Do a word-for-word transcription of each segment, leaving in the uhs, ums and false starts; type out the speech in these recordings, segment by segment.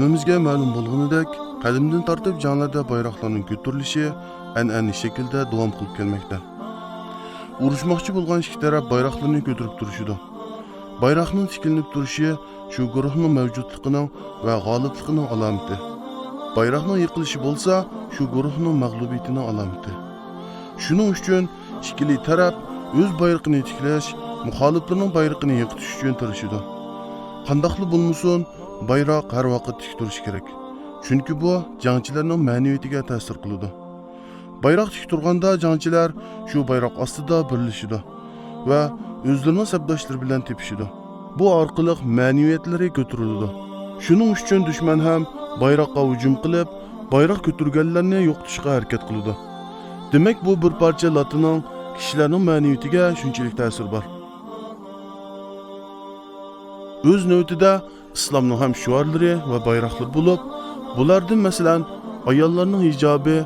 ھەممىمىزگە مەلۇم بولغىنىدەك، قەدىمدىن تارتىپ جەڭلەردە بايراقلارنىڭ كۆتۈرۈلۈشى ئەنئەنىۋى شەكىلدە داۋام قىلىپ كەلمەكتە. ئۇرۇشماقچى بولغان ئىككى تەرەپ بايراقلىرىنى كۆتۈرۈپ تۇرۇشىدۇ. بايراقنىڭ تىكلىنىپ تۇرۇشى شۇ گۇرۇھنىڭ مەۋجۇتلۇقىنىڭ ۋە غالىبلىقىنىڭ ئالامىتى. بايراقنىڭ يىقىلىشى بولسا شۇ گۇرۇھنىڭ مەغلۇبىيىتىنىڭ ئالامىتى. شۇنىڭ ئۈچۈن ئىككىلى تەرەپ ئۆز بايرىقىنى تىكلەش، مۇخالىپلىرىنىڭ بايرىقىنى يىقىتىش ئۈچۈن تىرىشىدۇ. قانداقلا بولمىسۇن، بايراق ھەر ۋاقىت تىك تۇرۇشى كېرەك. چۈنكى بۇ جەڭچىلەرنىڭ مەنىۋىيىتىگە تەسىر قىلىدۇ. بايراق تىك تۇرغاندا جەڭچىلەر شۇ بايراق ئاستىدا بىرلىشىدۇ ۋە ئۆزلىرىنىڭ سەپداشلىرى بىلەن تېپىشىدۇ. بۇ ئارقىلىق مەنىۋىيەتلىرى كۆتۈرۈلىدۇ. شۇنىڭ ئۈچۈن دۈشمەن ھەم بايراققا ھۇجۇم قىلىپ، بايراق كۆتۈرگەنلەرنى يوقىتىشقا ھەرىكەت قىلىدۇ. دېمەك، بۇ بىر پارچە لاتىنىڭ كىشىلەرنىڭ مەنىۋىيىتىگە شۇنچىلىك تەسىرى بار. ئۆز نۆۋىتىدە، ئىسلامنىڭ ھەم شوئارلىرى ۋە بايراقلىرى بولۇپ، بۇلاردىن، مەسىلەن، ئاياللارنىڭ ھىجابى،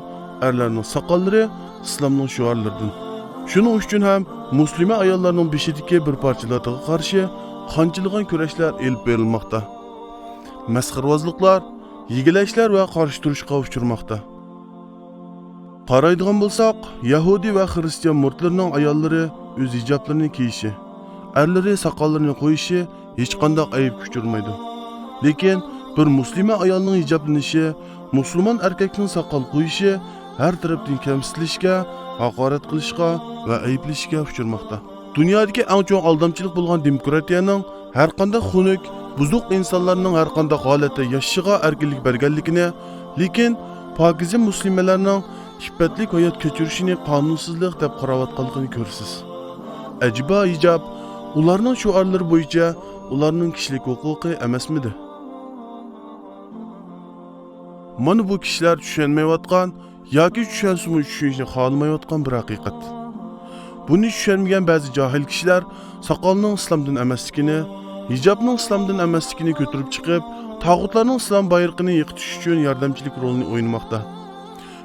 ئەرلەرنىڭ ساقاللىرى ئىسلامنىڭ شوئارلىرىدىن. شۇنىڭ ئۈچۈن ھەم مۇسلىمە ئاياللارنىڭ بېشىدىكى بىر پارچە لاتىغا قارشى قانچىلىغان كۈرەشلەر ئېلىپ بېرىلماقتا. مەسخىرىۋازلىقلار، يېگىلەشلەر ۋە قارشى تۇرۇشقا ئۇچرىماقتا. قارايدىغان بولساق، يەھۇدىي ۋە خىرىستىيان مۇرىتلىرىنىڭ ئاياللىرى ئۆز ھىجابلىرىنى كىيىشى، ئەرلىرى ساقاللىرىنى قويۇشى ھېچقانداق ئەيىبكە ئۇچرىمايدۇ. لېكىن بىر مۇسلىمە ئايالنىڭ ھىجابلىنىشى، مۇسۇلمان ئەركەكنىڭ ساقال قويۇشى ھەر تەرەپتىن كەمسىتىلىشكە، ھاقارەت قىلىشقا ۋە ئەيىبلىشىشكە ئۇچرىماقتا. دۇنيادىكى ئەڭ چوڭ ئالدامچىلىق بولغان دېموكراتىيەنىڭ ھەرقانداق خۇنۈك، بۇزۇق ئىنسانلارنىڭ ھەرقانداق ھالەتتە ياشىشىغا ئەركىنلىك بەرگەنلىكىنى، لېكىن پاكىزە مۇسلىمەلەرنىڭ ئىپپەتلىك ھايات كەچۈرۈشىنى قانۇنسىزلىق دەپ قاراۋاتقانلىقىنى كۆرىسىز. ئەجەبا ھىجاب ئۇلارنىڭ شوئارلىرى بويىچە ئۇلارنىڭ كىشىلىك ھوقۇقى ئەمەسمىدى؟ مانا بۇ كىشىلەر چۈشەنمەيۋاتقان ياكى چۈشەنسىمۇ چۈشىنىشنى خالىمايۋاتقان بىر ھەقىقەت. بۇنى چۈشەنمىگەن بەزى جاھىل كىشىلەر ساقالنىڭ ئىسلامدىن ئەمەسلىكىنى، ھىجابنىڭ ئىسلامدىن ئەمەسلىكىنى كۆتۈرۈپ چىقىپ، تاغۇتلارنىڭ ئىسلام بايرىقىنى يىقىتىش ئۈچۈن ياردەمچىلىك رولىنى ئوينىماقتا.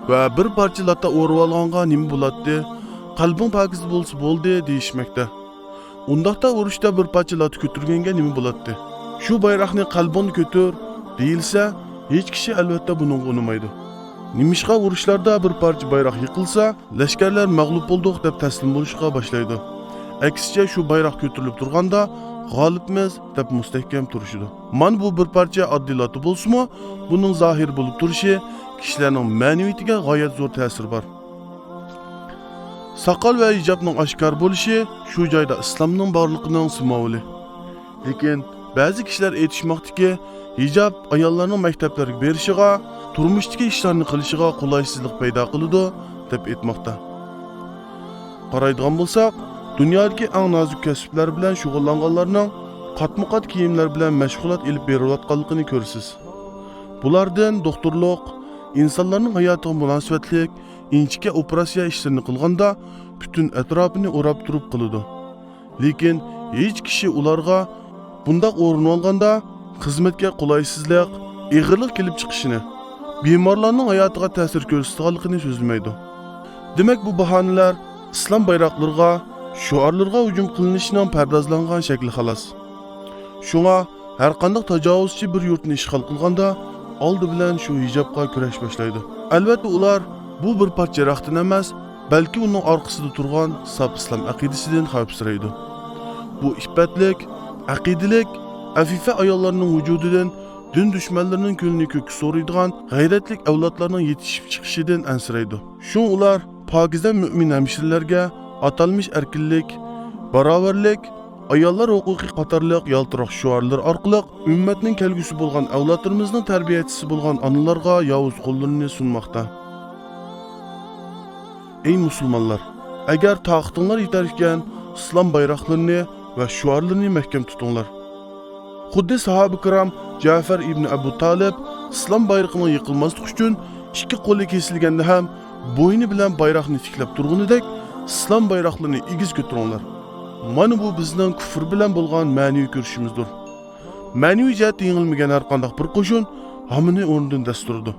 ۋە بىر پارچە لاتا ئورىۋالغانغا نېمە بولاتتى؟ قەلبىڭ پاكىز بولسا بولدى، دېيىشمەكتە. ئۇنداقتا ئۇرۇشتا بىر پارچە لاتا كۆتۈرگەنگە نېمە بولاتتى؟ شۇ بايراقنى قەلبىڭدە كۆتۈر، دېيىلسە، ھېچ كىشى ئەلۋەتتە بۇنىڭغا ئۇنىمايدۇ. نېمىشقا ئۇرۇشلاردا بىر پارچە بايراق يىقىلسا، لەشكەرلەر مەغلۇپ بولدۇق دەپ تەسلىم بولۇشقا باشلايدۇ. ئەكسىچە، شۇ بايراق كۆتۈرۈلۈپ تۇرغاندا، غالىبمىز دەپ مۇستەھكەم تۇرۇشىدۇ. مانا بۇ بىر پارچە ئاددىي لاتا بولسىمۇ، بۇنىڭ زاھىر بولۇپ تۇرۇشى كىشىلەرنىڭ مەنىۋىيىتىگە غايەت زور تەسىرى بار. ساقال ۋە ھىجابنىڭ ئاشكارا بولۇشى شۇ جايدا ئىسلامنىڭ بارلىقىنىڭ سىمۋولى. لېكىن بەزى كىشىلەر ئېيتىشماقتىكى، ھىجاب ئاياللارنىڭ مەكتەپلەرگە بېرىشىغا، تۇرمۇشتىكى ئىشلارنى قىلىشىغا قولايسىزلىق پەيدا قىلىدۇ، دەپ ئېيتماقتا. قارايدىغان بولساق، دۇنيادىكى ئەڭ نازۇك كەسىپلەر بىلەن شۇغۇللانغانلارنىڭ قاتمۇ قات كىيىملەر بىلەن مەشغۇلات ئېلىپ بېرىۋاتقانلىقىنى كۆرىسىز. بۇلاردىن دوختۇرلۇق، ئىنسانلارنىڭ ھاياتىغا مۇناسىۋەتلىك ئىنچىكە ئوپېراتسىيە ئىشلىرىنى قىلغاندا پۈتۈن ئەتراپىنى ئوراپ تۇرۇپ قىلىدۇ. لېكىن ھېچ كىشى ئۇلارغا بۇنداق ئورۇنۇۋالغاندا خىزمەتكە قولايسىزلىق، ئېغىرلىق كېلىپ چىقىشىنى، بىمارلارنىڭ ھاياتىغا تەسىر كۆرسىتىدىغانلىقىنى سۆزلىمەيدۇ. دېمەك، بۇ باھانىلەر ئىسلام بايراقلىرىغا، شوئارلىرىغا ھۇجۇم قىلىنىشىنىڭ پەردازلانغان شەكلى خالاس. شۇڭا ھەرقانداق تاجاۋۇزچى بىر يۇرتنى ئىشغال قىلغاندا، ئالدى بىلەن شۇ ھىجابقا كۈرەش باشلايدۇ. ئەلۋەتتە، ئۇلار بۇ بىر پارچە رەختتىن ئەمەس، بەلكى ئۇنىڭ ئارقىسىدا تۇرغان ساپ ئىسلام ئەقىدىسىدىن خەۋپسىرەيدۇ. بۇ ئىپپەتلىك، ئەقىدىلىك، ئەفىفە ئاياللارنىڭ ۋۇجۇدىدىن دىن دۈشمەنلىرىنىڭ كۆڭلىنى كۆككە سورۇيدىغان غەيرەتلىك ئەۋلادلارنىڭ يېتىشىپ چىقىشىدىن ئەنسىرەيدۇ. شۇڭا ئۇلار پاكىزە مۆمىن ھەمشىرىلەرگە ئاتالمىش ئەركىنلىك، باراۋەرلىك، ئاياللار ھوقۇقى قاتارلىق يالتىراق شوئارلىرى ئارقىلىق ئۈممەتنىڭ كەلگۈسى بولغان ئەۋلادلىرىمىزنىڭ تەربىيەچىسى بولغان ئانىلارغا ياۋۇز قوللىرىنى سۇنماقتا. ئەي مۇسۇلمانلار! ئەگەر تاقىتىڭلار يېتەر ئىكەن، ئىسلام بايراقلىرىنى ۋە شوئارلىرىنى مەھكەم تۇتۇڭلار. خۇددى ساھابە كىرام جەفەر ئىبنى ئەبۇ تالىپ ئىسلام بايرىقىنىڭ يىقىلماسلىقى ئۈچۈن ئىككى قولى كېسىلگەندە ھەم بوينى بىلەن بايراقنى تىكلەپ تۇرغىنىدەك، ئىسلام بايراقلىرىنى ئېگىز كۆتۈرۈڭلار. مانا بۇ بىزنىڭ كۇفر بىلەن بولغان مەنىۋى كۈرىشىمىزدۇر. مەنىۋى جەھەتتە يېڭىلمىگەن ھەرقانداق بىر قوشۇن ھامىنى ئورنىدىن دەس تۇرىدۇ.